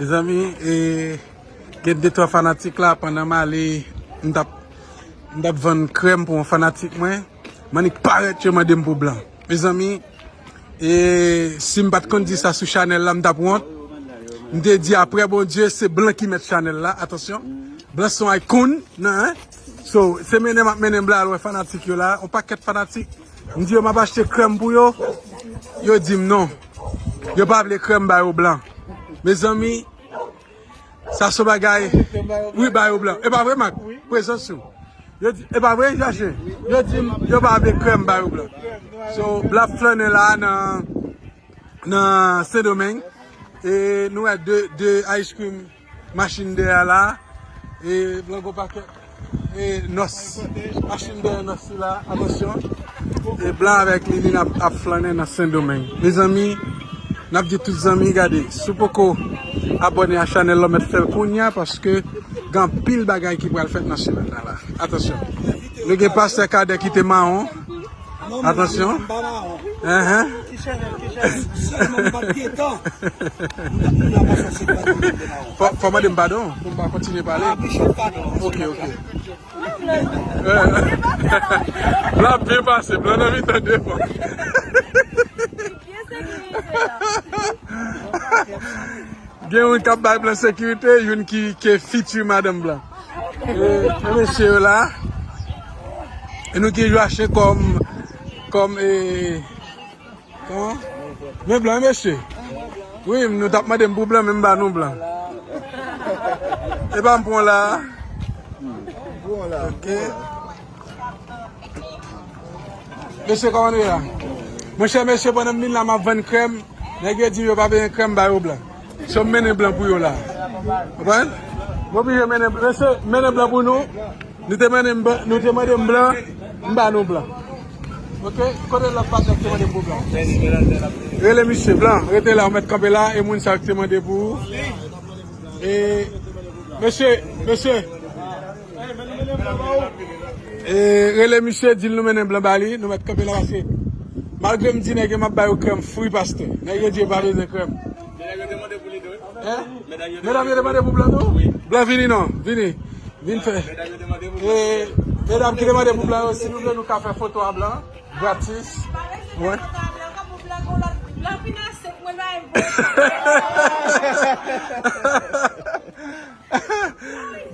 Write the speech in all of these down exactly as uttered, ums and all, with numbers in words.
Mezanmi, e, gen de twa fanatik la, pandan m ale, m t ap, m t ap vann krèm pou yon fanatik mwen. M annik parèt, yo mande m pou blan. Mezanmi, e, si m pa t konn di sa sou chanèl la, m t ap wont. M te di, apre Bondye, se blan ki mèt chanèl la. Atansyon. Blan se yon icon, nan, hein? So, se mennen m ap mennen blan al wè fanatik yo la. Yon pakèt fanatik. M di yo m ap achte krèm pou yo. Yo di m non. Yo pa vle krèm ba yo blan. Mezanmi, sa se bagay. Wi, ba yo blan. E pa vre, Mak? Prezans ou. Yo di, e pa vre, Jache? Yo di m, yo pa vle krèm ba yo blan. So, blan ap flannen la nan, nan Sendomeng. E nou wè de, de ice cream machin dèyè la. E blan gon pakèt. E nòs. Machin dèyè nòs sila. Atansyon. E blan avèk li, li n ap, ap flannen nan Sendomeng. Mezanmi, n ap di tout zanmi, gade, si w poko abòne a chanèl la, w mèt fè l kounye a, paske gen anpil bagay ki pral fèt nan semèn nan la. Atansyon. Nou gen pastè Kadè ki te mawon. Atansyon. Enhen. Fò, fò mande m padon pou m pa kontinye pale. Ok, ok. L ap byen pase, blan nan mitan devan. Gen youn k ap bay blan sekirite, youn ki, ki fiti madanm blan. E, e mesye yo la. E nou gen Joachim kòm, kòm, e, kòman? Men blan, mesye. Wi, nou t ap mande m pou blan, men m ba nou blan. E pa m pran la. Ok. Mesye, kòman nou ye la? Monchè, mesye, pandan m vin la, m ap vann krèm. Nèg yo di m yo pa bezwen krèm, ba yo blan. So, m mennen blan pou yo la. Konprann? M oblije mennen, mesye, mennen blan pou nou. Nou te mande m blan, nou te mande m blan, m ba nou blan. Ok? Kote lòt patnè k te mande m pou blan? Rele misye, blan, rete la, ou mèt kanpe la, e moun sa yo k te mande pou ou. E, mesye, mesye. E, rele misye, di l nou mennen blan ba li, nou mèt kanpe la pase. Malgre m di nèg yo m ap ba yo krèm fri, pastè. Nèg yo di yo pa bezwen krèm. Hein? Medam yo te mande pou blan tou? Blan vini non, vini. Vin fè. E, medam ki te mande pou blan yo, si nou vle nou ka fè foto a blan. Gratis. Wi.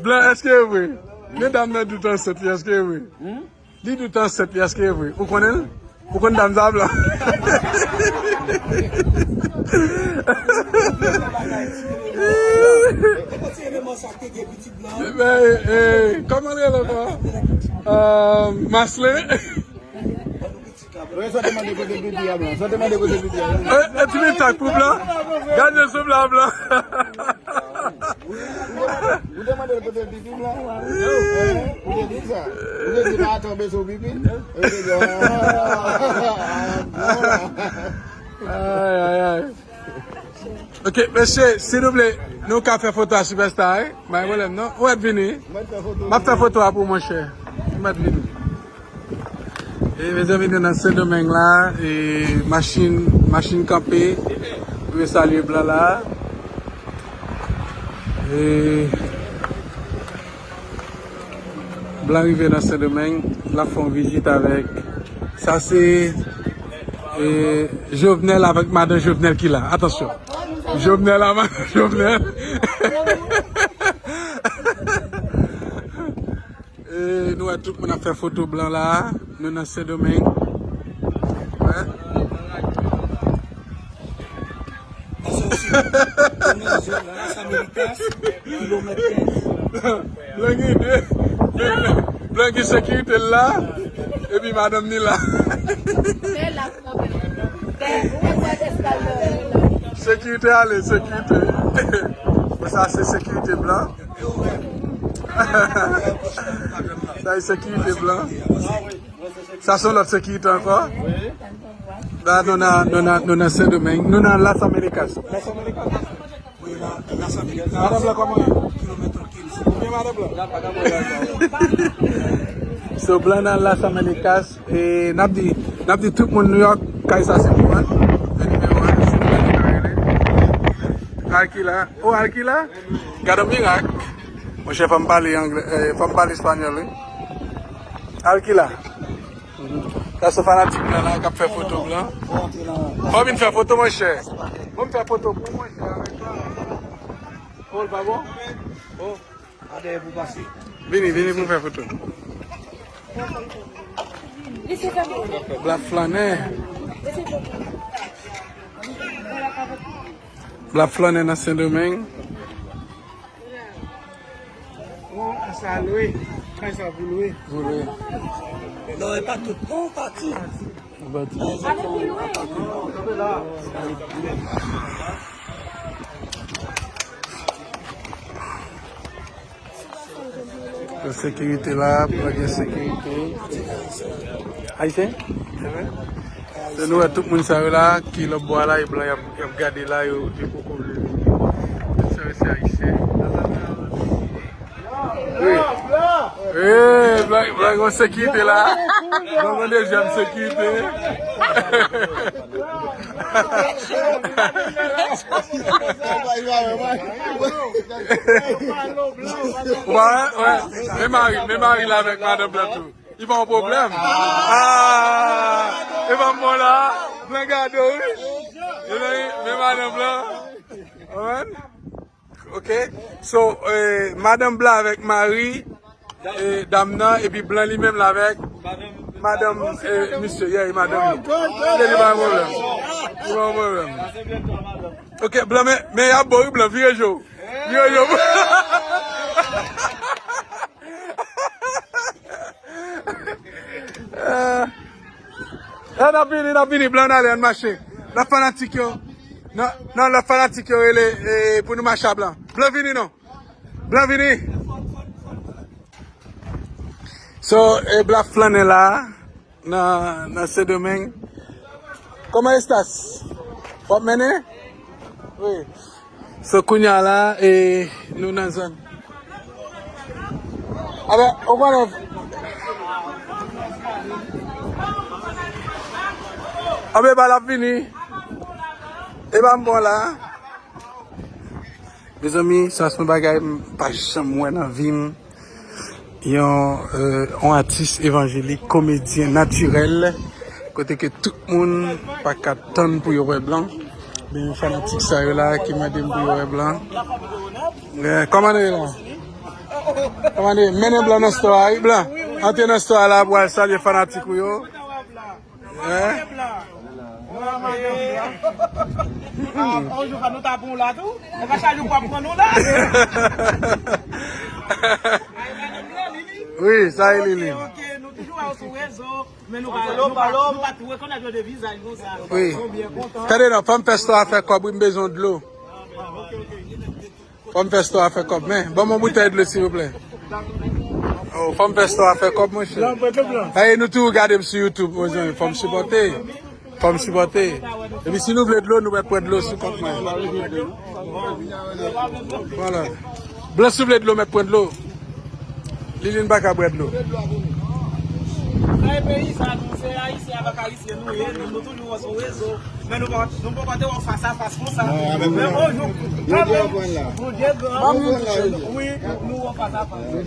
Blan, èske e vre? Medam nan dout ansent li, èske e vre? Li dout ansent li, èske e vre? Ou konnen l? Ou konn dam sa, blan? Men, e, kòman l rele ankò? Euh, Maslin? Sa te mande kote pipi a blan. Sa te mande kote pipi a blan. E, e ti mitak pou blan. Gade sou blan, blan. Ou te mande l kote l pipi blan? Ou te di sa? Ou te di pa tonbe sou pipi? Ou te di, ah, ah, ah. Ay, ay, ay. Ok, mesye, silvouplè, nou ka fè foto a Superstar, wi? Pa gen pwoblèm, non? Ou mèt vini. M ap fè foto a pou ou, monchè. Ou mèt vini. E, mezanmi, nou nan Sendomeng la, e, machin, machin kanpe, nou vle salye blan la. E, blan rive nan Sendomeng, l ap fè yon vizit avèk, sa se, e, Jovenel avèk madan Jovenel ki la. Atansyon. Jovenel a madan Jovenel. E nou wè tout moun ap fè foto blan la. Nou nan Sendomeng. Wè. Blan gen de. Blan gen sekirite l la. Epi madanm ni la. Sekirite ale, sekirite. Bon, sa se sekirite blan. Sa e sekirite blan. Sa se yon lòt sekirite ankò. La, nou nan, nou nan, nou nan Sendomeng. Nou nan Las Americas. Las Americas. Madan blan, kòman ye? Ou byen, madan blan? So, blan nan Las Americas. E n ap di, n ap di tout moun New York, kay sa se pou mwen. Se nimewo a, si nou vle nou ka rele. Alkila. Oh, Alkila? Gade yon mirak. Monchè, fò m pale anglè, eh, fò m pale espanyòl, wi. Alkila. Sa se fanatik blan la k ap fè foto blan. Fò w vin fè foto, monchè. Bon, m fè foto pou monchè avèk sa. Oh, l pa bon? Oh. Vini, vini pou n fè foto. Blan flannè. Blan flannè nan Sendomeng. Bon, sa lwe. Kay sa pou lwe. Pou lwe. Non, e pa tout. Non, pati. Pati. Gen sekirite la, pa gen sekirite. Ayisyen? Se nou wè tout moun sa yo la, ki lòt bò a la, e blan y ap, y ap gade la, yo, yo poko vle vini. Tout sa yo se Ayisyen. Wi. Wi, blan, blan, gen sekirite la. Blan, gen dezyèm sekirite. Wè, wè. Men mari, men mari la avèk madanm blan tou. Li pa yon pwoblèm. Ah, e pa m bon la. Blan gade w, wi. E blan, men madanm blan. Konprann? Ok. So, eh, madanm blan avèk mari, eh, dam nan, epi blan li menm la avèk madanm, eh, misye, yeah, e madanm li. Li pa yon pwoblèm. Li pa yon pwoblèm. Ok, blan, men, men y ap bo wi, blan, vire je w. Vire je w. Eh, eh, n ap vini, n ap vini, blan, n ale, ann mache. Lòt fanatik yo. Non, non, lòt fanatik yo rele, eh, pou nou mache a blan. Blan vini non. Blan vini. So, eh, blan flannè la, nan, nan Sendomeng. Kòman estas? W ap mennen? Wi. So, kounye a la, eh, nou nan zòn. Abe, ou konnen. Abe, bal ap vini. E pa m bon la. Mezanmi, sa se yon bagay m pa janm wè nan vi m. Yon, euh, yon atis evanjelik, komedyen natirèl, kote ke tout moun pa ka tann pou yo wè blan. Men fanatik sa yo la ki mande m pou yo wè blan. Eh, kòman nou ye la? Kòman nou ye? Mennen blan nan store a, wi, blan. Antre nan store a la pou al salye fanatik ou yo. Hein? Ah, on jou nou ta bon la tou. E pa chak jou pou ap pran nou la. Wi, sa e Lili. Ok, ok, nou toujou wè w sou rezo, men nou pa, nou pa, nou pa tou rekonèt yo de vizaj konsa. Wi. Nou byen kontan. Tande non, fò m fè store a fè kòb, wi, m bezwen dlo. Fò m fè store a fè kòb, men ban m yon boutèy dlo, silvouplè. Oh, fò m fè store a fè kòb, monchè. Blan, blan, blan. Hey, nou toujou gade m sou YouTube, mezanmi, fò m sipòte. Fò m sipòte. Epi si nou vle dlo, nou mèt pran dlo sou kont mwen. Vwala. Blan, si w vle dlo, mèt pran dlo. Liline pa ka bwè dlo. Nan peyi sa, nou se Ayisyen avèk Ayisyen, nou ye, nou, nou toujou sou rezo. Men nou pa, nou poko te wè w fas a fas konsa. Men yon jou, kanmenm, nou de gran, wi, nou wè w fas a fas. Wi,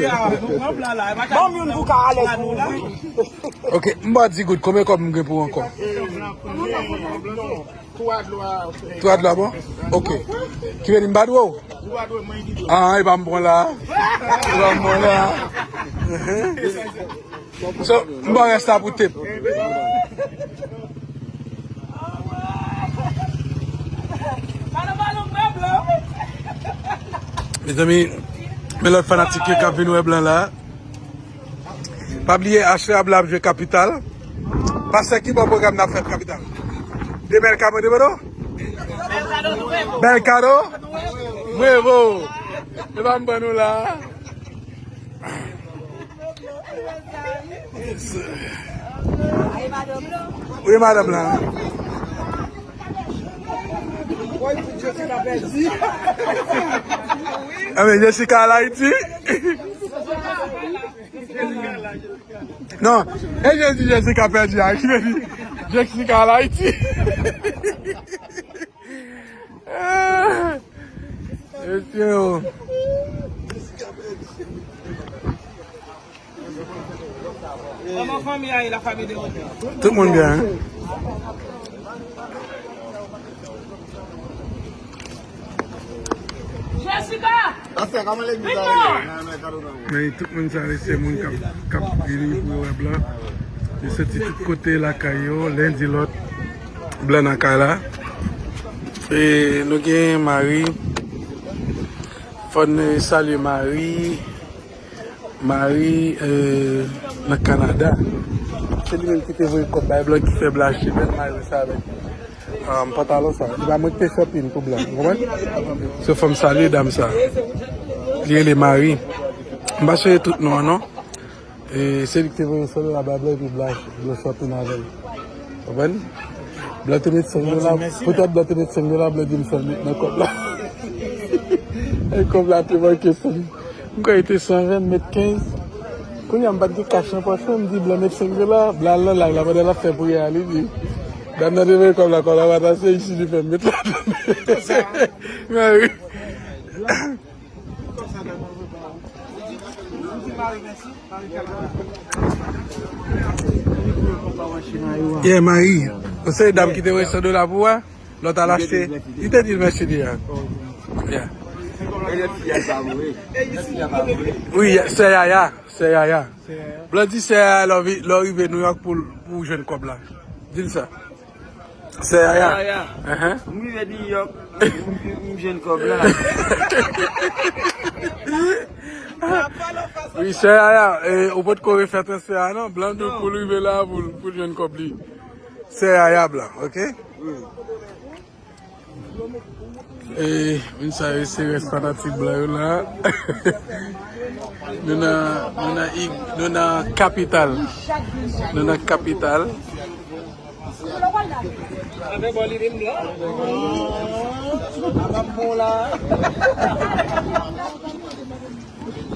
a, nou pran plan la. Ban m youn pou ka ale pou ou, wi. Ok, m ba w di goud, konbyen kòb m gen pou w ankò? Twa dlo a bon? Ok. Ki vle di m pa dwe w? Ah, e pa m pran la. E pa m pran la. So, m ba w rès la pou tep. Mezanmi, men lòt fanatik yo k ap vin wè blan la. Pa bliye, Ashley ap la ap jwe Kapital. Pastè, ki bò pwogram n ap fè Kapital? De bèl kado, de bèl kado? Bèl kado? Bravo! E pa m ban nou la. Wi, madanm lan. Anben, Jessica al Ayiti. Non, e Jezi, Jessica pèdi a, ki vle di Jessica al Ayiti. Yo. Kòman fanmi a ye, la famille de Rodrigue? Tout moun byen, hein? Jessica! Pastè, kòman legliz la ye? Men tout moun sa yo, se moun k ap, k ap vini pou yo wè blan. Yo soti tout kote lakay yo, lendi lòt, blan nan kay la. E nou gen Mari. Fò n salye Mari. Mari, euh, nan Kanada. Se li menm ki te voye kòb bay blan ki fè blan achte bèl mayo sa avèk, um, pantalon sa. Li pa mwen ki te shopping pou blan, ou konprann? Se fò m salye dam sa. Li rele Mari. M pa sonje tout non an, non. E se li ki te voye san dola bay blan epi blan, blan shopping avè l. Konprann? Blan te met senk dola. Poutèt blan te met senk dola, blan di m fè l met nan kòb la. E kòb la te manke senk. M kwè li te san ven, met kenz. Kounye a m pa t gen kach nan pòch mwen, m di blan met senk dola. Blan al nan live la pandan l ap fè priyè a, li di. Dam nan te voye kòb la, kòb la pa t ase, isi li fè m met ladan. Mari. Yeah, Mari. Ou se dam ki te voye san dola pou ou a? Lòt al achte. Li te di l mèsi deja. Yeah. Wi, sè Yaya. Sè Yaya. Blan di sè Yaya lè w vi-, lè w rive Nouyòk pou, pou w jwenn kòb la. Di l sa. Sè Yaya. Yaya. Enhen. M rive Nouyòk, m, m, m jwenn kòb la. Wi, sè Yaya, e, ou potko refè transfè a, non? Blan di w pou l rive la, pou l, pou l jwenn kòb li. Sè Yaya blan, oke? Wi. E, moun sa yo se rès fanatik blan yo la. Nou nan, nou nan ig-, nou nan kapital. Nou nan kapital.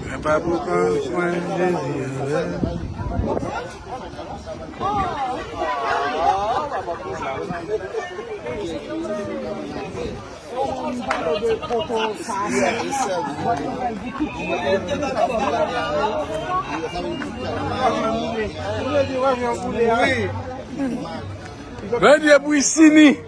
Mwen pa pou pran swen Jezi avè. Bondye pou Isini.